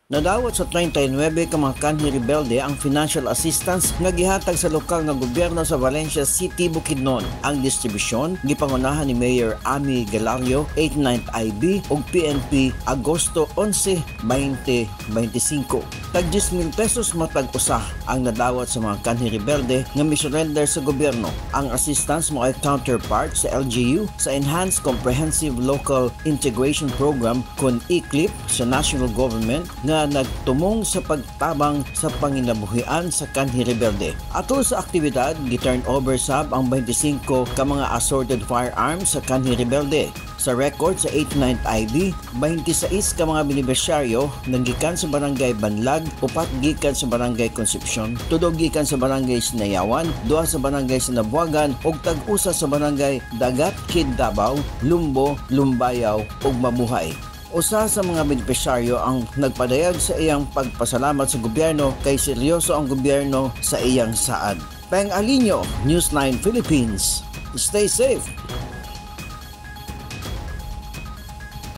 Nadawat sa 39 ka mga kanhi rebelde ang financial assistance nga gihatag sa lokal nga gobyerno sa Valencia City, Bukidnon. Ang distribusyon gipangunahan ni Mayor Ami Galario, 89th IB ug PNP Agosto 11, 2025. Tag 10,000 pesos matag usa ang nadawat sa mga kanhi rebelde nga misurrender sa gobyerno. Ang assistance mo ay counterpart sa LGU sa Enhanced Comprehensive Local Integration Program kon ECLIP sa national government nga nagtumong sa pagtabang sa panginabuhian sa kanhi rebelde. Atol sa aktibidad, gi-turn over sab ang 25 ka mga assorted firearms sa kanhi rebelde. Sa record sa 89th IB, 26 ka mga benepisyaryo nanggikan sa Barangay Banlag, upat gikan sa Barangay Concepcion, tulo gikan sa Barangay Sinayawan, duha sa Barangay Sinabuagan ug tag-usa sa Barangay Dagat Kid Davao, Lumbo, Lumbayaw ug Mabuhay. Usa sa mga benepisyaryo ang nagpadayag sa iyang pagpasalamat sa gobyerno kay seryoso ang gobyerno sa iyang saad. Peng Alinio, News 9 Philippines. Stay safe.